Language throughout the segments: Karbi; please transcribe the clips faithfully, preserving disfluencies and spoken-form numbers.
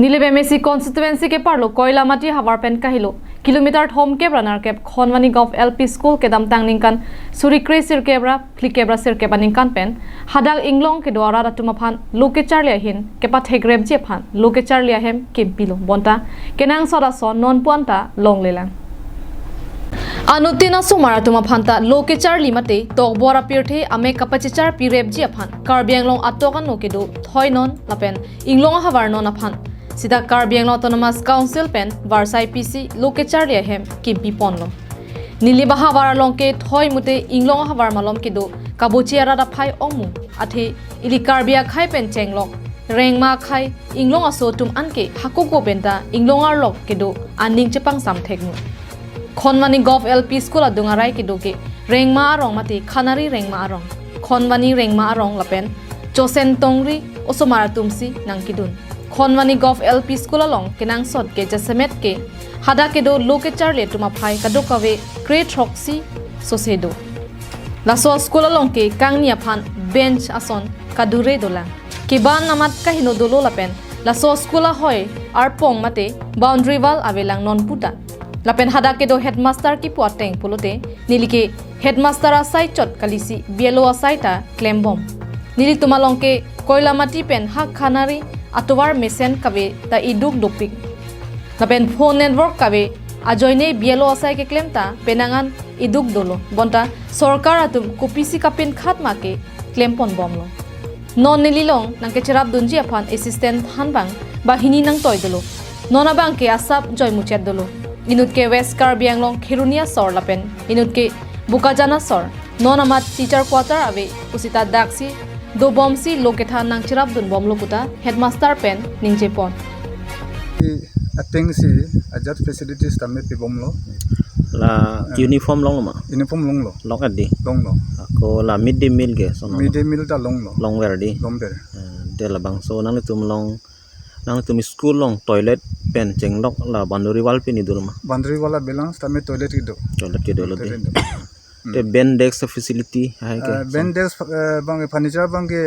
Nilip M A C constituency keparlo Koilamati havar pen kahelo kilometer thomkep ra nerkep Khonvani Govt L P School kedamtang ningkan suri kre sirkep ra phlikep ra sirkep aningkan pen hadak inglong kedo arat atum aphan lo kecharli ahin kepathekrepji aphan lo kecharli ahem kimpilo bonta kenangsot ason nonpu anta longlelang. Anuttin asomar atum aphanta lo kecharli mate tokbor apirthe amek kapachecharpirepji aphan Karbi Anglong atok ano kedo thoi non lapen inglong ahavar non aphan sita Karbi Anglong Autonomous Council pen varsai pisi lo kecharli ahem kimpiponlo. Nilip ahavar along ke thoi mute inglong ahavar malom kedo kabochi arat aphai ongmu athe ili Karbi akhai pen chenglok rengma akhai inglong aso atum anke hakoko penta inglong arlok kedo aning chepangsam thekmu. Khonvani Govt L P School adung arai kedo ke rengma arong mate khanari rengma arong, Khonvani rengma arong lapen Chosen Tongri osomar atumsi nangkedun. Khonvani Govt L P School along kenangsot ke jasemet ke hadak kedo lo kecharli atum aphai kadokave kre throksi sose do. Laso school along ke kangni aphan bench ason kadure dolang. Keban amat kaheno dolo lapen laso school ahoi arpong mate boundary wall avelang nonputa. Lapen hadak kedo headmaster kipu ateng pulote neli ke headmaster asai chot kalisi B L O asai ta klembom. Nelitum along ke Koilamati pen ha khanari atovar mesen kave ta iduk dopik. Lapen phone network kave ajoine B L O asai keklem ta penang an iduk dolo. Bonta sorkar atum kopisi kapinkhat ma ke klemponbomlo. Non neli along nangkecherapdunji aphan assistant thanbang banghini nangtoi dolo. Non abang ke asap joimuchet dolo. Inut ke West Karbi Anglong Kheroni asor lapen inut ke Bokajan asor. Non amat teacher quarter ave pusita daksi dobomsi lo kethan nangcherapdunbomlo puta headmaster pen ningjepon. Atengsi ajat facilities tame pibomlo. La uniform longlo ma? Uniform longlo. Long adi. Longlo. Ako la mid day meal ke sono. Mid day meal ta longlo. Longver di. Longver. Eh, de labangso nanglitum along, nanglitum school along toilet pen chenglok la boundary wall pen idur ma? Boundary wall avelang tame toilet kedo. Toilet kedolo de. Toilet kedo. Hmm. Te bench desk facility hai ke? Eh, bench desk, eh, bang furniture bang ke,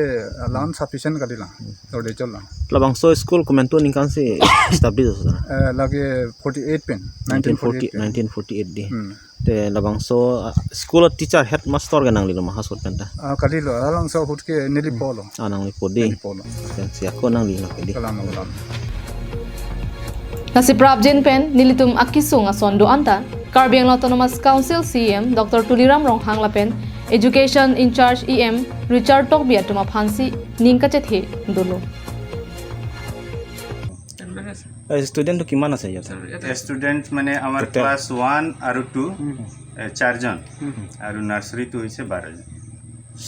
eh, lan sufficient kali lang. Toilet chot lang. Labangso school komantu ningkan si established, sir? Eh, lake forty-eight pen, nineteen forty-eight pen. Nineteen forty-eight di. Hmm. Te labangso, ah, school teacher headmaster ke nanglelo ma ha sot penta? Ah, kalilo, alangso ahut ke neli polo. Ah, nangli po di. Neli polo. Pensi ako nangli nang di. Kalang, kalang. Lasi prapjin pen nelitum akesung ason do-an ta Karbi Anglong Autonomous Council C E M Doctor Tuliram Ronghang lapen Education in-charge E M Richard Tokbi atum aphansi ning kachethe dolo. এ, ষ্টুডেণ্টটো কিমান আছে ইয়াত? ষ্টুডেণ্ট মানে আমাৰ টোটেল? Class one আৰু টু, হুম। এ, চাৰিজন। হুম। আৰু নাৰ্চাৰীটো হৈছে বাৰজন।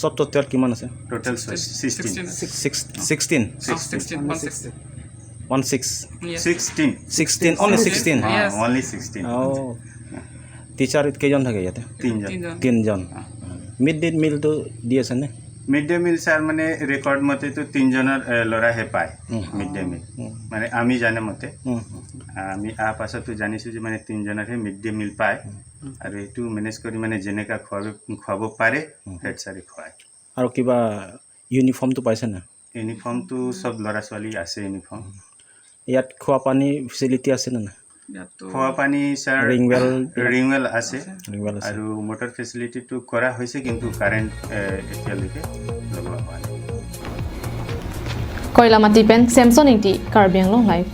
চব টোটেল কিমান আছে? Total sixteen. Sixteen. Six-, sixteen? অ, sixteen, one six. One six? Yes. Sixteen. Sixteen, only sixteen? Yes. অ, অনলি ছিক্সটিন। অ। টিচাৰ কেইজন থাকে ইয়াতে? তিনিজন। তিনিজন। তিনিজন। অ। মিড ডে মিলটো দি আছেনে? মিড ডে মিল, ছাৰ, মানে ৰেকৰ্ড মতেতো তিনিজনৰ, এ, ল'ৰাহে পায় হুম। Mid day meal. হুম। মানে আমি জানে মতে, হুম। আমি অহা পাছতো জানিছো যে মানে তিনিজনৰহে মিড ডে মিল পায়। হুম। আৰু এইটো মেনেজ কৰি মানে যেনেকা খুৱাব, খুৱাব পাৰে, হুম। হেড ছাৰে খুৱায়। আৰু কিবা ইউনিফৰ্মটো পাইছে না? ইউনিফৰ্মটো চব ল'ৰা ছোৱালী আছে ইউনিফৰ্ম। ইয়াত খোৱা পানী ফেচিলিটি আছে নে নাই? ইয়াততো খোৱা পানী, ছাৰ, ৰিং ৱেল বিলাক? ৰিং ৱেল আছে। আছে। ৰিং ৱেল আছে। আৰু মটৰ ফেচিলিটিটো কৰা হৈছে, কিন্তু কাৰেণ্ট, এ, এতিয়ালৈকে লগোৱা হোৱা নাই। কইলামাটি pen Samson Ingti, Karbi Anglong Live.